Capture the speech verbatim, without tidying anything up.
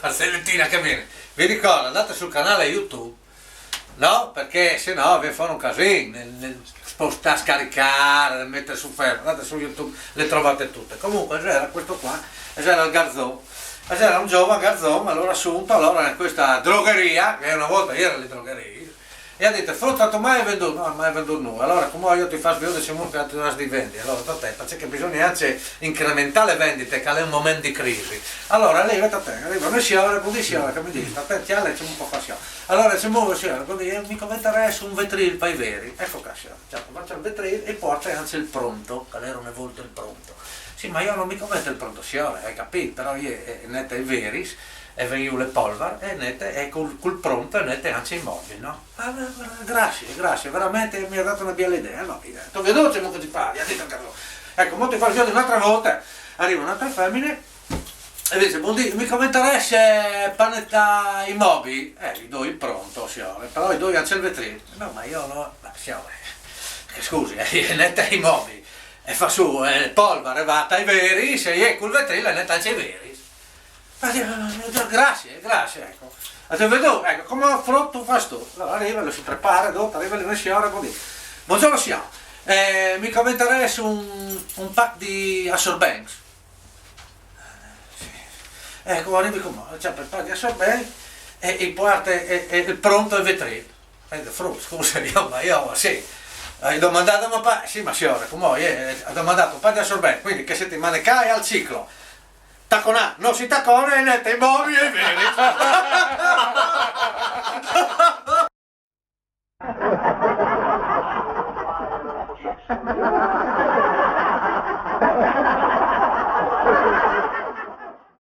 Marcellettina che viene. Vi ricordo, andate sul canale YouTube, no? Perché se no vi fa un casino nel, nel spostare, scaricare, mettere su fermo. Andate su YouTube, le trovate tutte. Comunque c'era questo qua, e c'era il Garzon. E c'era un giovane Garzon, allora assunto, allora in questa drogheria, che una volta c'era le drogherie, e ha detto: "Frutta, tu mai venduto?" "No, mai venduto nulla." "Allora, come io ti faccio vedere se che tu has di vendere?" "Allora, aspetta, perché bisogna anche incrementare le vendite, che è un momento di crisi." Allora lei, aspetta, arriva una signora, buongiorno signora, che mi dice: "Aspetta, ci vuole un po' qua, signora." Allora si muove, signora, quindi io mi commenterei su un vetril per i veri. Ecco qua, signora. Cioè, faccio il vetril e porta anche il pronto, che era una volta il pronto. "Sì, ma io non mi commento il pronto, signora, hai capito? Però io eh, nette i veris, e vengo le polvere, e nette, e col, col pronto, e nette anche i mobili, no?" "Ah, grazie, grazie, veramente mi ha dato una bella idea." "No, io, tu veloce, mo che ti parli", ha detto Carlo. "Ecco, mo ti faccio un'altra volta." Arriva un'altra femmina e dice: "Buongiorno, mi commenterei se panetta i mobili?" "Eh, gli do il pronto, signore, però gli do anche il vetril." "No, ma io no." "Ma signore, che scusi, eh, netta i mobili e fa su eh, polvere, va ai veri, se è col vetril, netta anche i veri." "Ma io, grazie, grazie, ecco." "E tu vedi, ecco, come frutto fa sto." Allora arriva, lo si prepara, dopo arriva la signora, così: "Buongiorno signora, eh, mi commenterei su un, un pack di assorbenti?" "Sì." "Ecco, arrivi come, c'è per pack di assorbenti e, e porta e, e il pronto e vetril." "Eh, frutto, scusa, io, ma io, sì." "Hai domandato un pack?" "Sì, ma signora, come, eh, ha domandato un pack di assorbenti, quindi che settimane cae al ciclo?" "Tacona, non si tacona e nette i mobili e i veri."